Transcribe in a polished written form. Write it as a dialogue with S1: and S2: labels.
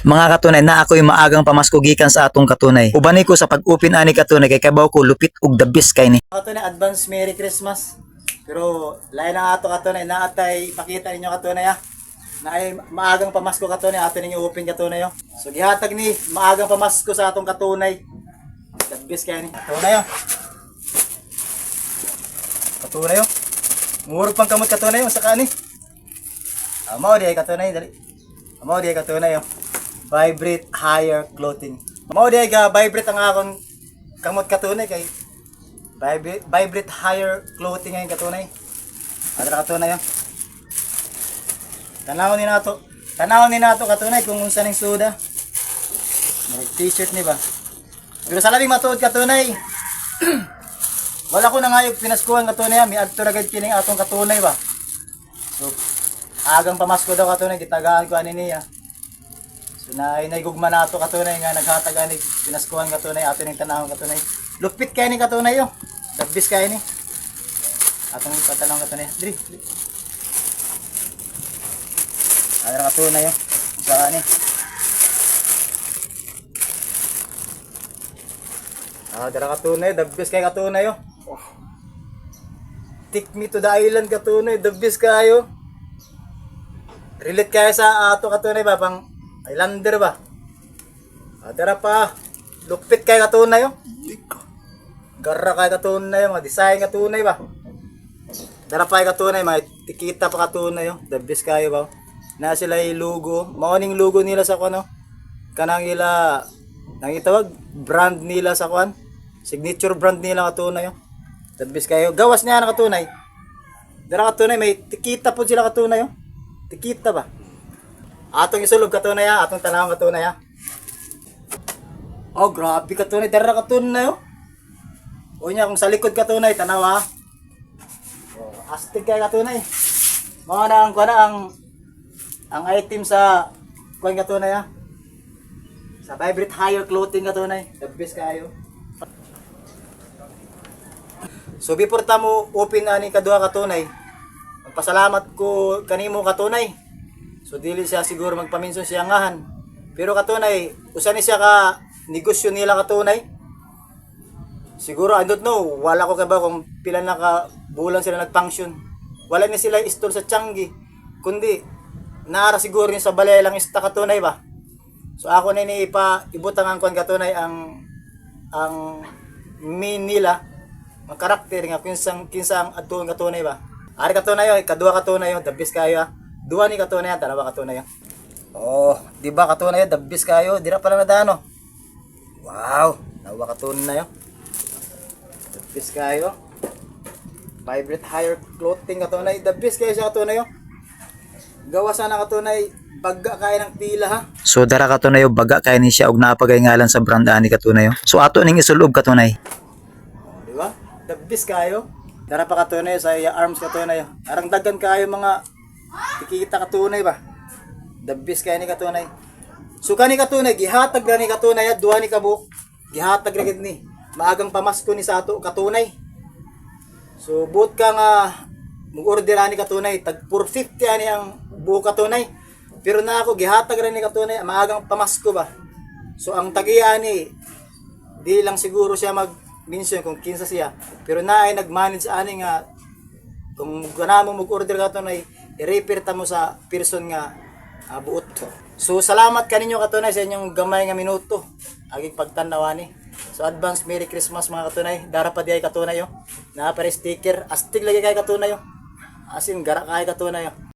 S1: Mga katunay, na ako'y maagang pamasko gikan sa atong katunay. Ubani ko sa pag-open ani, katunay, kay kabaw ko lupit ug the best kay ni. Katunay, advance Merry Christmas. Pero lain na ato, katunay, naatay ipakita ninyo, katunay, ah. Na ay maagang pamasko, katunay, ato ninyo open, katunay, oh. So gihatag ni maagang pamasko sa atong katunay. The best kay ni. Katunay, oh. Katunay, oh. Murag pang kamot, katunay, oh, sa kani. Mao di ay, katunay, dali. Mao di ay, katunay, oh. Vibrate Higher Clothing. Mao di ay ga vibrate ang akong kamot, katunay, kay Vibrate Higher Clothing ngayon, katunay. Ano na, katunay, oh. Tanaw ni nato. Tanaw ni nato, katunay, kung unsa ning suda. Murag t-shirt ni ba? Pero sa labing matuod, katunay, wala ko na ngayog pinaskuhan, katunay, ah. Miadto ra gid kining atong katunay ba. So agang pamasko daw, katunay, gitagaan ko ani niya. So na naigugma na ato, katunay, nga naghatag ani pinaskuhan, katunay, ato ning tanawon, katunay. Lupit kay ni, katunay, yo. Dabis kay ni. Atong ipatanawon, katunay. Diri. Diri. Ano ra, katunay, yo. Sa ani. Ah, dara, katunay, dabis kay, katunay, yo. Oh. Take me to the island, katunay, dabis kayo. Relate kayo sa ato, katunay, ba pang islander ba? Ah, dara pa. Lupit kay, katunay, oh. Gara kay, katunay, mga design, katunay, ba? Dara pa kay, katunay, mga tikita pa, katunay, oh. The best kayo ba? Na sila yung logo. Mao ning logo nila sa kuno. Kanang ila nang itawag brand nila sa kuan. Signature brand nila, katunay, oh. The best kayo. Gawas niya na, katunay. Dara, katunay, may tikita po sila, katunay, oh. Tikita ba? Atong isulob, katunay, ah. Atong tanawon, katunay, ah. Oh, grabe, katunay, dara, katunay, oh. O niya kung sa likod, katunay, tanawa. Oh, astig kay, katunay. Mao na ang kuan ang item sa kuan, katunay, ah. Sa Vibrate Higher Clothing, katunay. The best kayo. So before ta mo open ani kaduha, katunay, magpasalamat ko kanimo, katunay. So dili siya siguro magpaminson siya ngahan. Pero katunay, usa ni siya ka negosyo nila, katunay. Siguro, I don't know, wala ko kaba kung pila na ka bulan sila nag-function. Wala ni sila store sa Changi, kundi naara siguro yung sa balay lang ista, katunay, ba. So ako na ini ipa ibutang ang kuan, katunay, ang main nila ang karakter nga kinsang kinsa ang adtuon, katunay, ba. Ari, katunay, oy, kadua, katunay, oh, the best kayo, ah. Duha ni, katunay, ah, dalawa, katunay, ah. Oh, di ba, katunay, the best kayo, dira pa lang nadano. Wow, nawa, katunay, oh. The best kayo. Vibrate Higher Clothing, katunay, the best kayo siya, katunay, oh. Gawa sana, katunay, baga kaya ng pila, ha. So dara, katunay, oh, baga kay ni siya og naapagay ngalan sa brand ani, katunay, oh. So ato ning isulob, katunay. Oh, di ba? The best kayo. Dara pa, katunay, sa iya arms, katunay. Arang daghan kayo mga tikita, katunay, ba. The best kayo ni, katunay. So kani, katunay, gihatag ra ni, katunay, ah, duha ni kabuok. Gihatag ra gid ni. Maagang pamasko ni sa ato, katunay. So buot ka nga mag-order ani, katunay, tag 450 ani ang buo, katunay. Pero na ako gihatag ra ni, katunay, maagang pamasko ba. So ang tagiya ani di lang siguro siya mag-mention kung kinsa siya. Pero na ay nag-manage ani nga kung gana mo mag-order, katunay, i-refer ta mo sa person nga buot. So salamat kaninyo, katunay, sa inyong gamay nga minuto. Agig pagtanaw ani. So advance Merry Christmas, mga katunay. Dara pa di ay, katunay, oh. Naa pa sticker. Astig lagi kay, katunay, oh. Asin gara kay, katunay, oh.